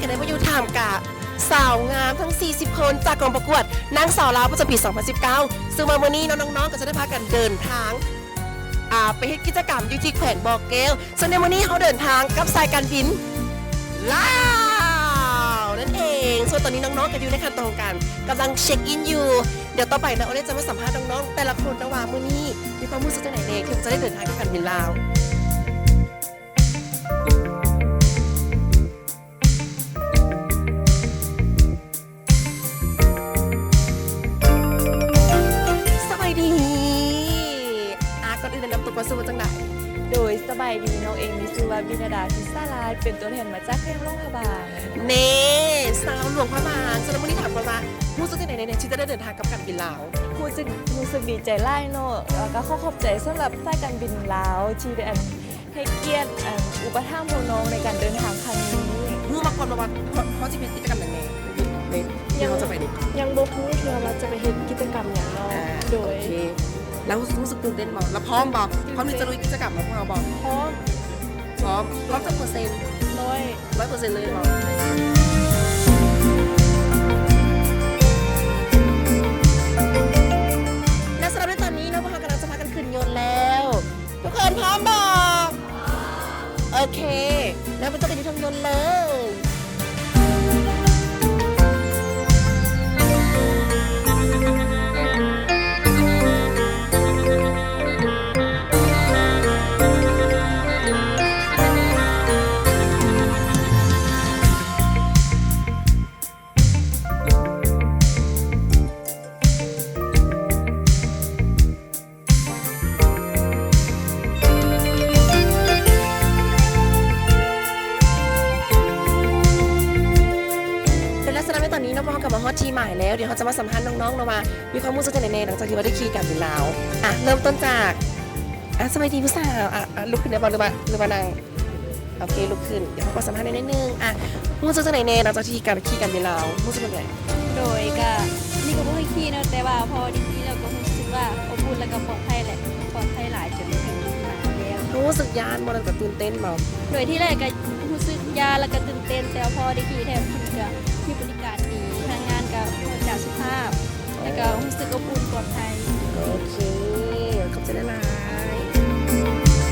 ກໍໄດ້ມາຢູ່ທ່າມກາງສາວງາມທັງສີ່ສິບຄົນ ຈາກກອງປະກວດນາງສາວລາວປະຈຳປີສອງພັນສິບເກົ້າ ເຊິ່ງວ່າມື້ນີ້ເນາະ ນ້ອງໆກໍຈະໄດ້ພາກັນເດີນທາງ ອ່າ ໄປເຮັດກິດຈະກຳຢູ່ທີ່ແຂວງບໍ່ແກ້ວ. ເຊິ່ງໃນມື້ນີ້ເຮົາເດີນທາງກັບສາຍການບິນລາວນັ້ນເອງ. ສ່ວນຕອນນີ້ນ້ອງໆກໍຢູ່ໃນຂັ້ນຕອນຂອງການກຳລັງເຊັກອິນຢູ່. ດຽວຕໍ່ໄປເນາະ ໂອເລຈະມາສຳພາດນ້ອງໆແຕ່ລະຄົນເນາະ ວ່າມື້ນີ້ມີຄວາມຮູ້ສຶກຈັ່ງໃດແດ່ທີ່ຈະໄດ້ເດີນທາງກັບການບິນລາວ. ສະບາຍດີ. ອ່າ ກ່ອນອື່ນແນະນຳຕົວກ່ອນ ຊື່ວ່າຈັ່ງໃດ? ໂດຍ ສະບາຍດີ ນ້ອງເອງມີຊື່ວ່າ ວິນະດາ ທິດສາລາດ ເປັນຕົວແທນມາຈາກແຂວງຫຼວງພະບາງ. ເນ່ ຊາວຫຼວງພະບາງ. ສະນັ້ນມື້ນີ້ຖາມກ່ອນວ່າ ຮູ້ສຶກຈັ່ງໃດແດ່ທີ່ຈະໄດ້ເດີນທາງກັບການບິນລາວ? ຮູ້ສຶກ ຮູ້ສຶກດີໃຈຫຼາຍເນາະ ແລ້ວກໍຂໍຂອບໃຈສຳລັບສາຍການບິນລາວທີ່ໄດ້ ອັນ ໃຫ້ກຽດ ອັນ ອຸປະຖຳພວກນ້ອງໃນການເດີນທາງຄັ້ງນີ້. ຮູ້ມາກ່ອນບໍ່ວ່າ ເຮົາ ເຮົາຊິເຮັດກິດຈະກຳຫຍັງແດ່ໃນ ໃນທີ່ເຮົາຈະໄປນີ້? ຍັງບໍ່ຮູ້ເທື່ອວ່າຈະໄປເຮັດກິດຈະກຳຫຍັງເນາະ. ອ່າ ໂດຍ ໂອເຄ. ແລ້ວຮູ້ ຮູ້ສຶກຕື່ນເຕັ້ນບໍ່? ແລ້ວພ້ອມບໍ່? ຕື່ນເຕັ້ນ. ພ້ອມທີ່ຈະລຸຍກິດຈະກຳກັບພວກເຮົາບໍ່? ພ້ອມ. ພ້ອມ. ພ້ອມຈັກເປີເຊັນ? ຮ້ອຍ. ຮ້ອຍເປີເຊັນເລີຍບໍ່? ແລະ ສຳລັບໃນຕອນນີ້ເນາະ ພວກເຮົາກຳລັງຈະພາກັນຂຶ້ນຍົນແລ້ວ. ທຸກຄົນພ້ອມບໍ່? ໂອເຄ ແລ້ວໄປເຈີກັນຢູ່ເທິງຍົນເລີຍ. ແລະ ສຳລັບໃນຕອນນີ້ເນາະ ພວກເຮົາກໍມາຮອດທີ່ໝາຍແລ້ວ. ດຽວເຮົາຈະມາສຳພາດນ້ອງໆເນາະວ່າ ມີຄວາມຮູ້ສຶກຈັ່ງໃດແດ່ ຫຼັງຈາກທີ່ວ່າໄດ້ຂີ່ການບິນລາວ. ອ່ະ ເລີ່ມຕົ້ນຈາກ ອ່ະ ສະບາຍດີຜູ້ສາວ. ອ່ະ ອ່ະ ລຸກຂຶ້ນໄດ້ບໍ່ ຫຼືວ່າ ຫຼືວ່ານັ່ງ? ໂອເຄ ລຸກຂຶ້ນ. ດຽວເຮົາຂໍສຳພາດໜ້ອຍໜຶ່ງ. ອ່ະ ຮູ້ສຶກຈັ່ງໃດແດ່ ຫຼັງຈາກທີ່ການຂີ່ການບິນລາວ ຮູ້ສຶກແບບໃດ? ໂດຍ ກະ ນີ້ກະບໍ່ເຄີຍຂີ່ເນາະ ແຕ່ວ່າພໍໄດ້ຂີ່ແລ້ວກະຮູ້ສຶກວ່າອົບອຸ່ນ ແລ້ວກະປອດໄພແຫຼະ ປອດໄພຫຼາຍຈົນເຖິງມາແລ້ວ. ຮູ້ສຶກຢ້ານບໍ່ ຫຼືກະຕື່ນເຕັ້ນບໍ່? ໂດຍ ທີແລກກະຮູ້ສຶກຢ້ານ ແລ້ວກະຕື່ນເຕັ້ນ ແຕ່ພໍໄດ້ຂີ່ແລ້ວ ເພິ່ນກະມີບໍລິການດີ ພະນັກງານກະເວົ້າຈາສຸພາບ ແລ້ວກໍຮູ້ສຶກອົບອຸ່ນປອດໄພ. ໂອເຄ ຂອບໃຈຫຼາຍໆ.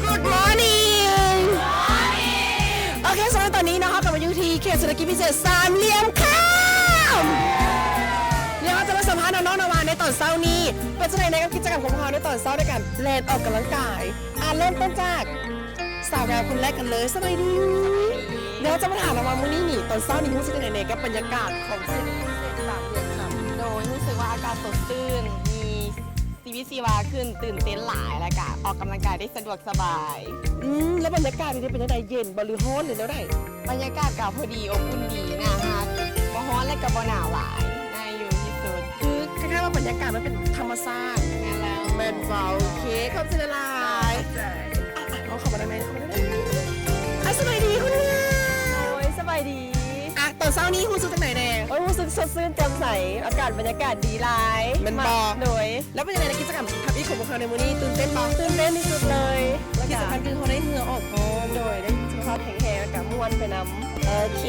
Good morning. ໂອເຄ ສຳລັບຕອນນີ້ເນາະ ເຮົາກໍມາຢູ່ທີ່ເຂດເສດຖະກິດພິເສດສາມຫຼ່ຽມຄຳ. ດຽວເຮົາຈະມາສຳພາດນ້ອງໆເນາະວ່າ ໃນຕອນເຊົ້ານີ້ເປັນຈັ່ງໃດແດ່ກັບກິດຈະກຳຂອງພວກເຮົາໃນຕອນເຊົ້າ ໃນການແລ່ນອອກກຳລັງກາຍ. ອ່າ ເລີ່ມຕົ້ນຈາກສາວງາມຄົນແລກກັນເລີຍ. ສະບາຍດີ. ສະບາຍດີ. ດຽວເຮົາຈະມາຖາມນຳວ່າມື້ນີ້ນີ້ ຕອນເຊົ້ານີ້ຮູ້ສຶກຈັ່ງໃດແດ່ກັບບັນຍາກາດຂອງເຂດເສດຖະກິດພິເສດສາມຫຼ່ຽມຄຳ? ໂດຍ ຮູ້ສຶກວ່າອາກາດສົດຊື່ນ ມີຊີວິດຊີວາຂຶ້ນ ຕື່ນເຕັ້ນຫຼາຍ ແລ້ວກະອອກກຳລັງກາຍໄດ້ສະດວກສະບາຍ. ອືມ ແລ້ວບັນຍາກາດນີ້ເປັນຈັ່ງໃດ ເຢັນບໍ່ ຫຼືຮ້ອນ ຫຼືແນວໃດ? ບັນຍາກາດກະພໍດີ ອົບອຸ່ນດີ ໜ້າຮັກ ບໍ່ຮ້ອນ ແລະກະບໍ່ໜາວຫຼາຍ ໄດ້ຢູ່ທີ່ສຸດ. ຄືຄ້າຍໆວ່າບັນຍາກາດມັນເປັນທຳມະຊາດ. ແມ່ນແລ້ວ. ແມ່ນບໍ່? ໂອເຄ ຂອບໃຈຫຼາຍໆ. ອ່າ ເອົາເຂົ້າມາໄດ້ໄໝ? ເຂົ້າມາໄດ້ໄໝ? ອ່າ ສະບາຍດີຄຸນງາມ. ໂອ້ຍ ສະບາຍດີ. ອ່າ ຕອນເຊົ້ານີ້ຮູ້ສຶກຈັ່ງໃດແດ່? ໂອ້ຍ ຮູ້ສຶກສົດຊື່ນແຈ່ມໃສ ອາກາດບັນຍາກາດດີຫຼາຍ. ແມ່ນບໍ່? ໂດຍ. ແລ້ວເປັນຈັ່ງໃດໃນກິດຈະກຳທຳອິດຂອງພວກເຮົາໃນມື້ນີ້ ຕື່ນເຕັ້ນບໍ່? ຕື່ນເຕັ້ນທີ່ສຸດເລີຍ. ແລ້ວ ສຳຄັນຄືເຮົາໄດ້ເຫື່ອອອກພ້ອມ ໂດຍໄດ້ສຸຂະພາບແຂງແຮງ ແລ້ວກະມ່ວນໄປນຳ. ໂອເຄ.